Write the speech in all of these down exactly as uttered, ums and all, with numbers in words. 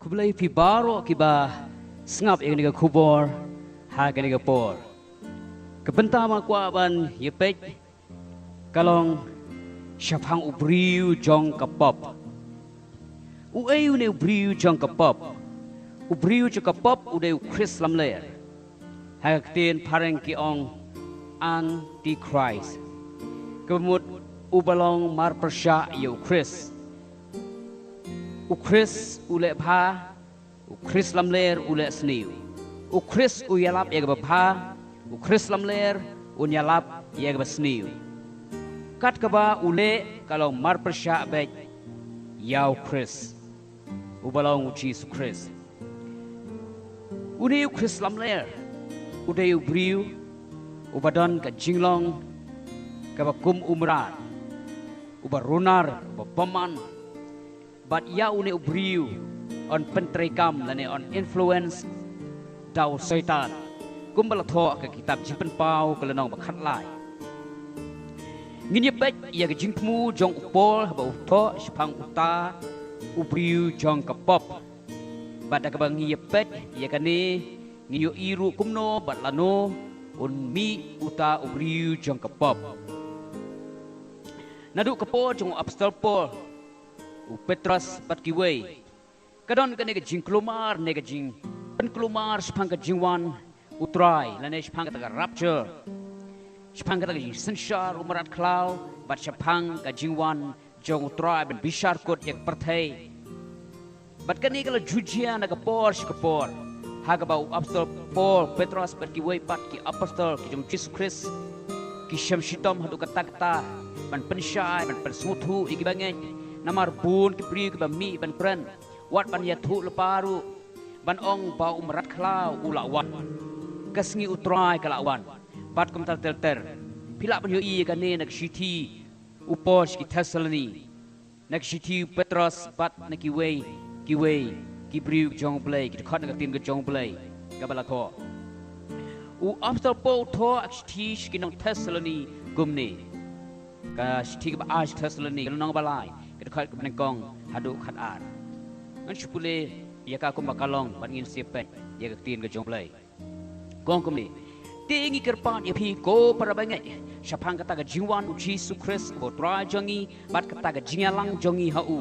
Khublei phi baroh kiba sngap ïa kane ka khubor ha kane ka por. Ka bynta ba nga kwah ban ïa peit ka long shaphang u briew jong ka pop. Uei une u briew jong ka pop? U briew jong ka pop u dei u Khrist lamler. Ha ka ktien phareng ki ong Antichrist. Ka mut uba long mar pyrshah ïa u Khrist. U Khrist u leh bha, u Khrist lamler u leh sniew. U Khrist u ïalap ïa kaba bha, u Khrist lamler un ïalap ïa kaba sniew. Kat kaba u leh ka long mar pyrshah beit ïa u Khrist, uba long u Jisu Khrist. Une u Khrist lamler u dei u briew uba don ka jinglong kaba kum u mrad, uba runar, uba bymman. Bad ïa une u briew yn pyntreikam lane yn influence da u Soitan, kumba la thoh ha ka kitab Jingpynpaw ka lynnong ba khatlai. Ngin ïa peit ïa ka jingthmu jong u Paul haba u thoh shaphang uta u briew jong ka pop. Bad da kaba ngi ïa peit ïa kane, ngi ïohi ruh kumno bad lano un mih uta u briew jong ka pop. Naduh ka por jong u apostol Paul, u Petros bad kiwei, ka don kane ka jingkulmar ne ka jingpynkulmar shaphang ka jingwan u Trai, lane shaphang kata ka rapture, shaphang kata ka jingsynshar u mrad khlaw, bad shaphang ka jingwan jong u Trai ban bishar kut ïa ka pyrthei. Bad kane ka la ju jia na ka por sha ka por, ha kaba u apostol Paul, Petros bad kiwei pat ki apostol ki jong u Jisu Khrist ki shem shitom haduh katta katta ban pynshai, ban pynsngewthuh ïa kiba ngeit. Namar bun ki briew kiba mih ban kren, wat ban ïathuh lypa ruh, ban ong ba u mrad khlaw u la wan, ka sngi u Trai ka la wan, bad kumta ter ter. Phi lah ban ïohi ïa kane na ka shithi u Paul sha ki Thessaloni, na ka shithi u Petros bad na kiwei kiwei ki briew jong u Blei, ki dkhot na ka ktien ka jong u Blei kaba la thoh. U apostol Paul u thoh ha ka shithi sha ki nong Thessaloni kumne. Ka shithi kaba ar sha ki Thessaloni, ka lynnong ba lai, ka dkhot kaba nyngkong haduh khatar. Ngan shu pule ïa ka kumba ka long bad ngin sa ïa peit ïa ka ktien ka jong u Blei. Ka ong kumne: Te ngi kyrpad ïa phi ko para bangeit shaphang kata ka jingwan u Jisu Khrist uba u Trai jong ngi, bad kata ka jingïalang jong ngi ha u,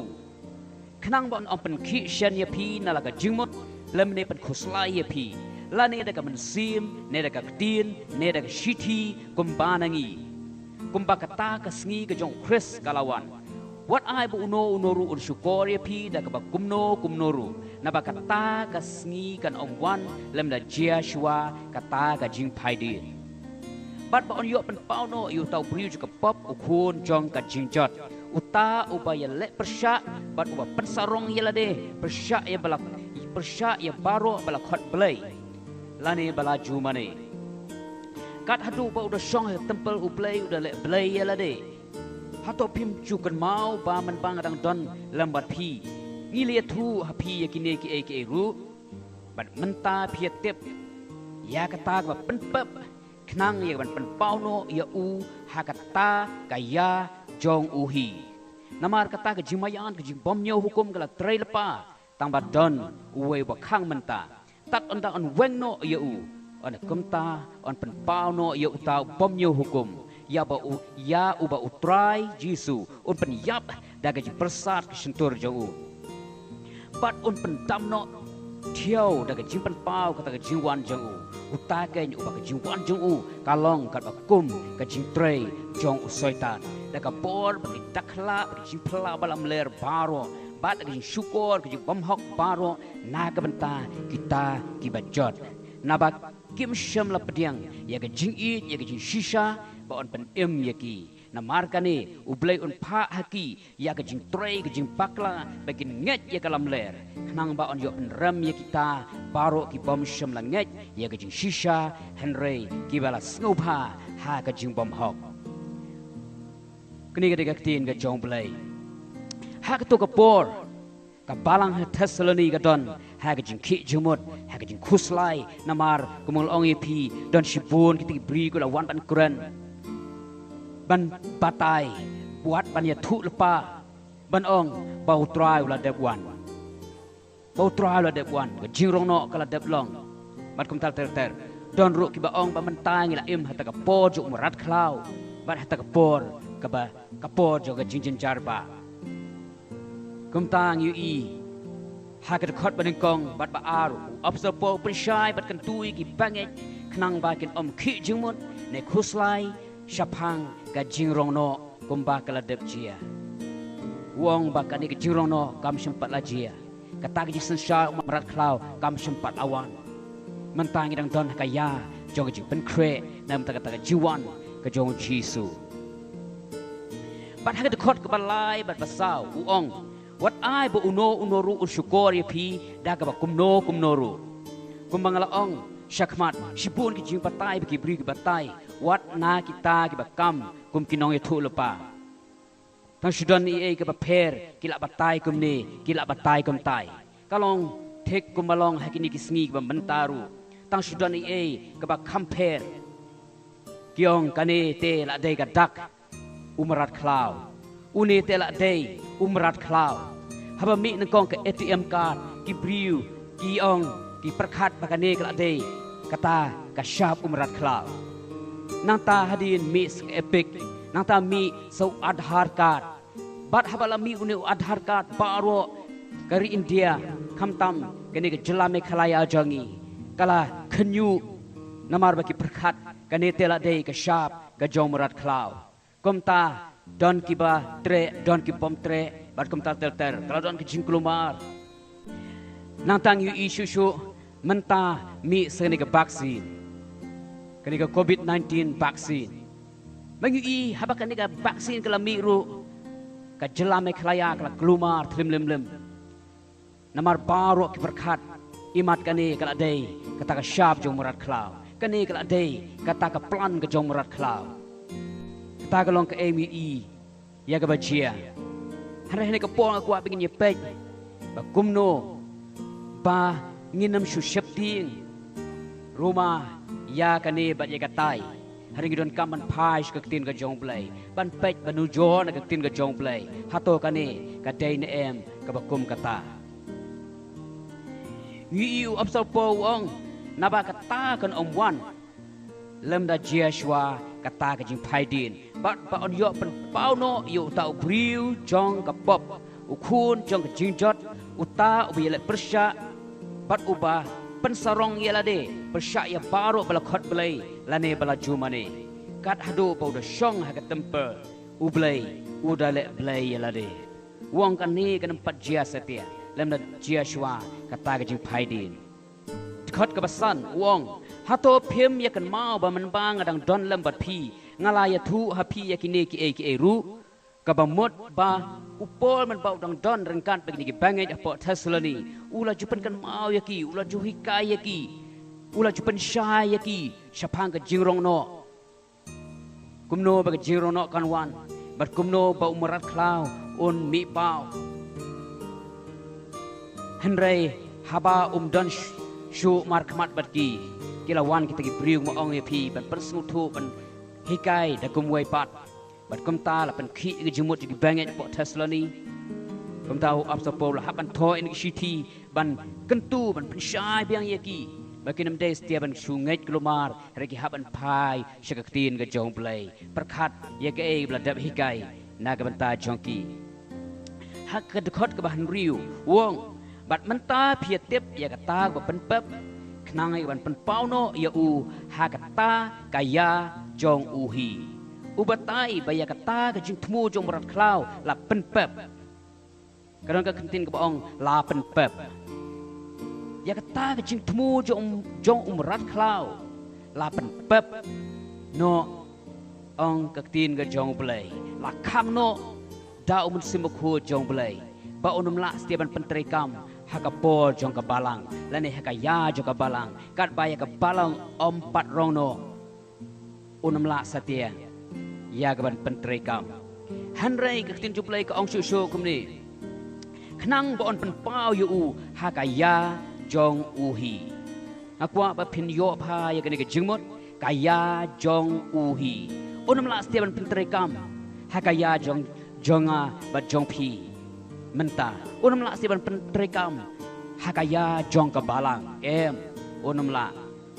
khnang ba un ym pynkhih shen ïa phi na la ka jingmut lymne pynkhuslai ïa phi, lane da ka mynsiem ne da ka ktien ne da ka shithi kumba na ngi. Kumba kata ka sngi ka jong u Khrist ka la wan, wat ai ba uno uno ruh un shukor ïa phi da kaba kumno kumno ruh, naba kata ka sngi kan ym wan lymda jia shuwa kata ka jingphai dien. Bad ba un ïoh pynpaw noh ïa uta u briew jong ka pop, u khun jong ka jingjot, uta uba ïaleh pyrshah bad uba pynsarong ïa lade pyrshah ïa ba la, pyrshah ïa baroh ba la khot Blei lane ba la ju mane. Kat haduh ba u da shong ha ka templ u Blei, u da leh blei ïa lade. Hato phim ju kynmaw ba mynba nga dang don lem bad phi, ngi la ïathuh ha phi ïa kine kiei kiei ruh? Bad mynta phi ïa tip ïa kata kaba pynpep, khnang ïa kaban pynpaw noh ïa u ha kata ka ïa jong u hi. Namar kata ka jingmaïan, ka jingbymñiew hukum ka la trei lypa, tang ba don uwei uba khang mynta. Tad ynda un weng noh ïa u, ynda kumta un pynpaw noh ïa uta u bymñiew hukum, ïa ba u, ïa uba u Trai Jisu un pynïap da ka jingpyrsad ka shyntur jong u. Bad un pyndam noh thiaw da ka jingpynpaw kata ka jingwan jong u. Uta keiñ uba ka jingwan jong u ka long katba kum ka jingtrei jong u Soitan, da ka bor bad ka jingdakhla bad ka jingphylla ba lamler baroh, bad da ka jingshukor ka jingbymhok baroh na ka bynta kita kiba jot. Naba kim shym la pdiang ïa ka jingïeit, ïa ka jingshisha ba un pynim ïa ki. Namar kane u Blei un phah ha ki ïa ka jingtrei ka jingbakla ba kin ngeit ïa ka lamler, khnang ba un ïoh pynrem ïa kita baroh ki bym shym la ngeit ïa ka jingshisha, hynrei kiba la sngewbha ha ka jingbymhok. Kane ka dei ka ktien ka jong u Blei. Ha kato ka por, ka balang ha Thessaloni ka don ha ka jingkhih jingmut, ha ka jingkhuslai, namar kumba nga la ong ïa phi, don shibun kita ki briew ki la wan ban kren, ban batai, wat ban ïathuh lypa, ban ong ba u Trai u la dep wan. Ba U Trai u la dep wan, ka jingrong noh ka la dep long. Bad kumta ter ter. Don ruh kiba ong ba mynta ngi la im ha kata ka por jong u mrad khlaw. Bad ha kata ka por kaba, ka por jong ka jingjynjar ba. Kumta ngi ïohi ha ka dkhot ba nyngkong bad ba ar, u Apostol Paul u pynshai bad kyntu ïa ki bangeit khnang ba kin ym khih jingmut ne khuslai shaphang ka jingrong noh kumba ka la dep jia. U ong ba kane ka jingrong noh kam shym pat la jia. Kata ka jingsynshar u mrad khlaw kam shym pat la wan. Mynta ngi dang don ha ka ïa jong ka jingpynkhreh na bynta kata ka jingwan ka jong U Jisu. Bad ha ka dkhot kaba lai bad ba saw u ong, wat ai ba uno uno ruh un shukor ïa phi da kaba kumno kumno ruh. Kumba nga la ong shakhmat, shibun ki jingbatai ba ki briew ki batai wat na kita kiba kam kum ki nongïathuhlypa. Tang shu don ei ei kaba pher, ki lah batai kumne, ki lah batai kumtai. Ka long thik kumba long ha kine ki sngi kiba mynta ruh. Tang shu don ei ei kaba kham pher. Ki ong kane te la dei ka dak u mrad khlaw. Une te la dei u mrad khlaw. Haba mih nyngkong ka A T M card, ki briew ki ong, ki pyrkhat ba kane ka la dei kata ka shap u mrad khlaw. Nangta hadien mih sa ka EPIC, nangta mih sa u Aadhaar card. Bad haba la mih une u Aadhaar card baroh ka ri India, khamtam kane ka jylla Meghalaya jong ngi, ka la khynñiuh namar ba ki pyrkhat kane te la dei ka shap ka jong u mrad khlaw. Kumta don kiba treh, don ki bym treh, bad kumta ter ter. Ka la don ka jingkulmar. Nangta ngi ïohi shuh shuh mynta mih sa kane ka vaccine, kane ka COVID nineteen vaccine. Ba ngi ïohi haba kane ka vaccine ka la mih ruh, ka jylla Meghalaya ka la kulmar thlem lem lem. Namar baroh ki pyrkhat, imat kane ka la dei kata ka shap jong u mrad khlaw. Kane ka la dei kata ka plan ka jong u mrad khlaw. Kata ka long kaei ngi ïohi ïa kaba jia. Hynrei ha kane ka por nga kwah ba ngin ïa peit ba kumno ba ngin ym shu sheptieng ruh ma ïa kane bad ïa katai. Hynrei ngi donkam ban phai sha ka ktien ka jong U Blei, ban peit ban nujor na ka ktien ka jong U Blei. Hato kane ka dei ne em kaba kum kata? Ngi ïohi u Apostol Paul u ong, naba kata kan ym wan lymda jia shuwa kata ka jingphaidien, bad ba un ïoh pynpaw noh ïa uta u briew jong ka pop, u khun jong ka jingjot, uta uba ïaleh pyrshah bad uba pynsarong ïa lade pyrshah ïa baroh ba la khot Blei lane ba la ju mane. Kat haduh ba u da shong ha ka templ U Blei, u da leh blei ïa lade. U ong kane kan ym pat jia satia lymda jia shuwa kata ka jingphaidien. Dkhot kaba san u ong, hato phim ïa kynmaw ba mynba nga dang don lem bad phi, nga la ïathuh ha phi ïa kine kiei kiei ruh? Kaba mut ba u Paul mynba u dang don ryngkat bad kine ki bangeit hapoh Thessaloni, u la ju pynkynmaw ïa ki, u la ju hikai ïa ki, u la ju pynshai ïa ki shaphang ka jingrong noh. Kumno ba ka jingrong noh kan wan, bad kumno ba u mrad khlaw un mih paw. Hynrei haba um don sh-, shuh markhmat bad ki, ki la wan kita ki briew, ma ong ïa phi, ban pynsngewthuh, ban hikai da kumwei pat. Bad kumta la pynkhih ïa ka jingmut jong ki bangeit hapoh Thessaloni. Kumta u Apostol Paul la hap ban thoh ïa ki shithi, ban kyntu, ban pynshai biang ïa ki ba kin ym dei satia ban shu ngeit kulmar, hynrei ki hap ban phai sha ka ktien ka jong U Blei, pyrkhat ïa kaei ba la dep hikai na ka bynta jong ki. Ha ka dkhot kaba hynriew u ong, bad mynta phi ïa tip ïa kata kaba pynpep, khnang ïa ban pynpaw noh ïa u ha kata ka ïa jong u hi. U batai ba ïa kata ka jingthmu jong u mrad khlaw la pynpep. Ka don ka ktien kaba ong la pynpep. Ïa kata ka jingthmu jong, jong u mrad khlaw la pynpep noh, ong ka ktien ka jong U Blei. La khang noh da u Mynsiem Bakhuid jong U Blei, ba un ym lah satia ban pyntreikam ha ka por jong ka balang lane ha ka ïa jong ka balang, katba ïa ka balang ym pat rong noh, un ym lah satia ïa ka ban pyntreikam. Hynrei ka ktien jong U Blei ka ong shuh shuh kumne, khnang ba un pynpaw ïa u ha ka ïa jong u hi. Nga kwah ba phin ïoh bha ïa kane ka jingmut, ka ïa jong u hi. Un ym lah satia ban pyntreikam ha ka ïa jong, jong nga bad jong phi mynta. Un ym lah satia ban pyntreikam ha ka ïa jong ka balang. Em, un ym lah.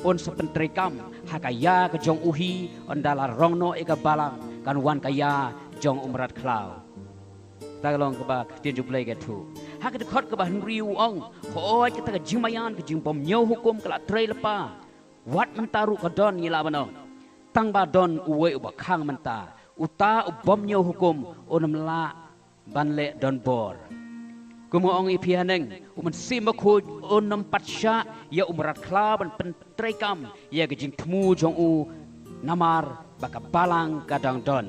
Un sa pyntreikam ha ka ïa ka jong u hi, ynda la rong noh ïa ka balang, kan wan ka ïa jong u mrad khlaw. Kata ka long kaba ka ktien jong U Blei ka ïathuh. Ha ka dkhot kaba hynriew u ong, hooid kata ka jingmaïan ka jingbymñiew hukum ka la trei lypa. Wat mynta ruh ka don, ngi lah ban ong. Tang ba don uwei uba khang mynta. Uta u bymñiew hukum un ym lah ban leh donbor. Kum nga ong ïa phi haneng, U Mynsiem Bakhuid un ym pat shah ïa u mrad khlaw ban pyntreikam ïa ka jingthmu jong u, namar ba ka balang ka dang don.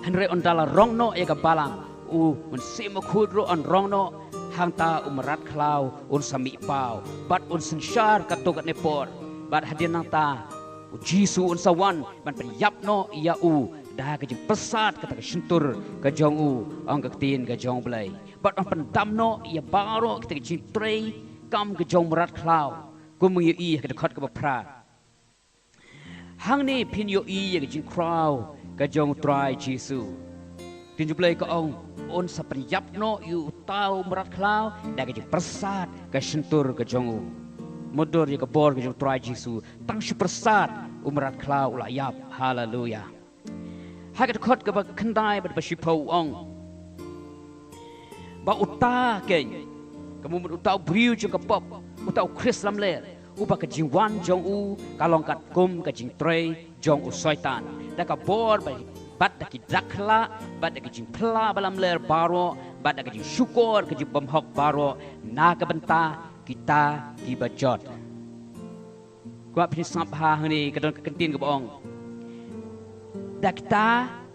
Hynrei ynda la rong noh ïa ka balang, U Mynsiem Bakhuid ruh un rong noh, hangta u mrad khlaw un sa mih paw bad un synshar katto katne por. Bad hadien nangta U Jisu un sa wan ban pynïap noh ïa u da ka jingpyrsad kata ka shyntur ka jong u, ong ka ktien ka jong U Blei. Bad un pyndam noh ïa baroh kita ka jingtrei kam ka jong u mrad khlaw. Kum ngi ïohi ha ka dkhot kaba phra, hangne phin ïohi ïa ka jingkhraw ka jong U Trai Jisu. Ktien jong U Blei ka ong, un sa pynïap noh ïa uta u mrad khlaw da ka jingpyrsad ka shyntur ka jong u. Mutdur ïa ka bor ka jong U Trai Jisu, tang shu pyrsad u mrad khlaw u la ïap. Haleluya. Ha ka dkhot kaba khyndai bad ba shiphew u ong, ba uta keiñ, ka mut uta u briew jong ka pop, uta u Khrist lamler, uba ka jingwan jong u ka long katkum ka jingtrei jong u Soitan, da ka bor ba, bad da ki dak khyllah, bad da ka jingphla ba lamler baroh, bad da ka jingshukor ka jingbymhok baroh, na ka bynta kita kiba jot. Kwah phin sngap bha hangne, ka don ka kyntien kaba ong, da kita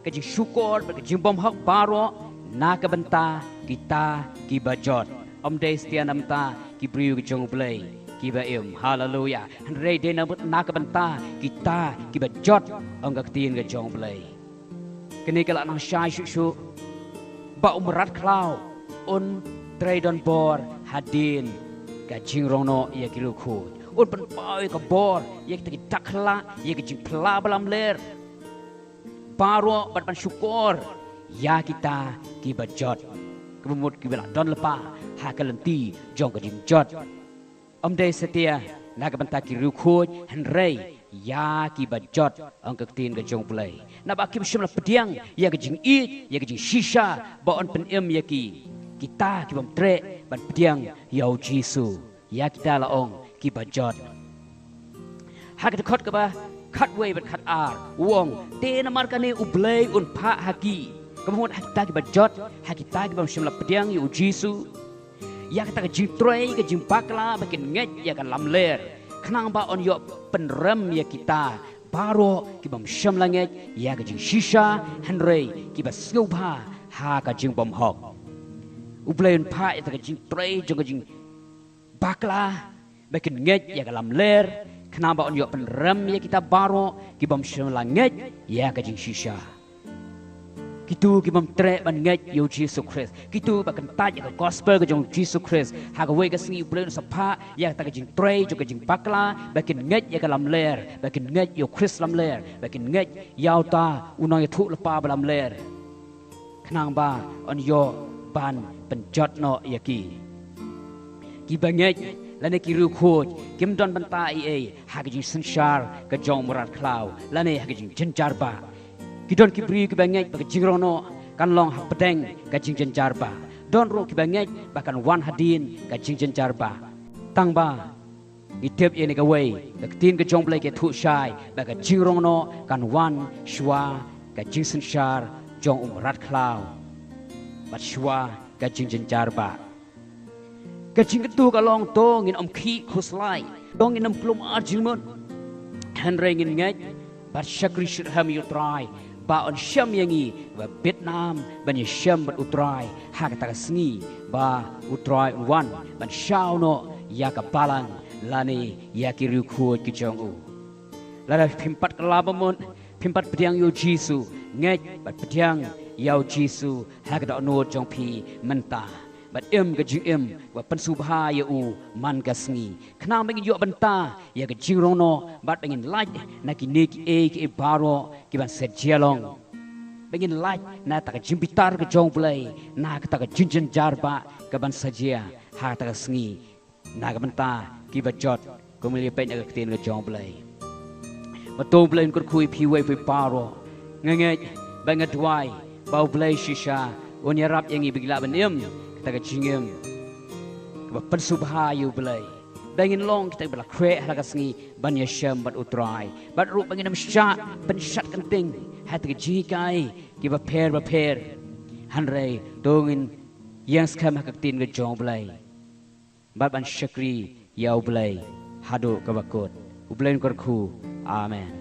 ka jingshukor bad ka jingbymhok baroh na ka bynta kita kiba jot. Ym dei satia na bynta ki briew ka jong U Blei kiba im. Haleluya. Hynrei dei na, na ka bynta kita kiba jot, ong ka ktien ka jong U Blei. Kane ka lah nang shai shuh shuh ba u mrad khlaw un trei donbor hadien ka jingrong noh ïa ki riewkhuid. Un pynpaw ïa ka bor ïa kita ki dak khyllah, ïa ka jingphla ba lamler baroh, bad ban shukor ïa kita kiba jot, kaba mut kiba la don lypa ha ka lynti jong ka jingjot. Ym dei satia na ka bynta ki riewkhuid, hynrei ïa kiba jot, ong ka ktien ka jong U Blei. Naba kim shym la pdiang ïa ka jingïeit, ïa ka jingshisha ba yn pynim ïa ki, kita ki bym treh ban pdiang ïa U Jisu. Ïa kita la ong kiba jot. Ha ka dkhot kaba khatwei bad khatar u ong, te namar kane U Blei un phah ha ki, kaba mut ha kita kiba jot, ha kita ki bym shym la pdiang ïa U Jisu, ïa kata ka jingtrei ka jingbakla ba kin ngeit ïa ka lamler, khnang ba yn ïoh pynrem ïa kita baroh ki bym shym la ngeit ïa ka jingshisha, hynrei kiba sngewbha ha ka jingbymhok. U Blei un phah ïa kata ka jingtrei jong ka jingbakla ba kin ngeit ïa ka lamler, khnang ba yn ïoh pynrem ïa kita baroh ki bym shym la ngeit ïa ka jingshisha. Kito ki bym treh ban ngeit ïa U Jisu Khrist, kito ba kyntait ïa ka gospel ka jong U Jisu Khrist ha kawei ka sngi, U Blei un sa phah ïa kata ka jingtrei jong ka jingbakla ba kin ngeit ïa ka lamler, ba kin ngeit ïa U Khrist lamler, ba kin ngeit ïa uta u nongïathuhlypa ba lamler, khnang ba yn ïoh ban pynjot noh ïa ki. Kiba ngeit lane ki riewkhuid kim don bynta ei ei ha ka jingsynshar ka jong u mrad khlaw lane ha ka jingjynjar bah. Ki don ki briew kiba ngeit ba ka jingrong noh kan long hapdeng ka jingjynjar bah. Don ruh kiba ngeit ba kan wan hadien ka jingjynjar bah. Tang ba ngi tip ïa kane kawei, ka ktien ka jong U Blei ka ïathuh shai ba ka jingrong noh kan wan shuwa ka jingsynshar jong u mrad khlaw bad shuwa ka jingjynjar bah. Ka jingkyntu ka long, to ngin ym khih khuslai, to ngin ym klumar jingmut, hynrei ngin ngeit bad shakri shitrhem ïa U Trai ba yn shem ïa ngi ba bit nam ban ïashem bad U Trai ha kata ka sngi ba U Trai un wan ban shaw noh ïa ka balang lane ïa ki riewkhuid ki jong u. Lada phim pat kylla ba mut, phim pat pdiang ïa U Jisu, ngeit bad pdiang ïa U Jisu ha ka dohnud jong phi mynta, bad im ka jingim ba pynsngewbha ïa u man ka sngi, khnang ba ngin ïoh bynta ïa ka jingrong noh bad ba ngin lait na kine kiei kiei baroh kiban sa jia long, ba ngin lait na kata ka jingbitar ka jong U Blei, na kata ka jingjynjar bah kaban sa jia ha kata ka sngi na ka bynta kiba jot, kumba ngi peit na ka ktien ka jong U Blei. Bad to U Blei un kyrkhu ïa phi uwei pa uwei baroh. Nga ngeit bad nga duwai ba U Blei shisha un ïarap ïa ngi ba ngin lah ban im kata ka jingim kaba pynsngewbha ïa U Blei. Ba ngin long kita kiba la khreh ha la ka sngi ban ïashem bad U Trai. Bad ruh ba ngin ym shah pynshad kynting ha kita ki jinghikai kiba pher ba pher. Hynrei to ngin ïeng skhem ha ka ktien ka jong U Blei bad ban shakri ïa U Blei haduh kaba kut. U Blei un kyrkhu. Amen.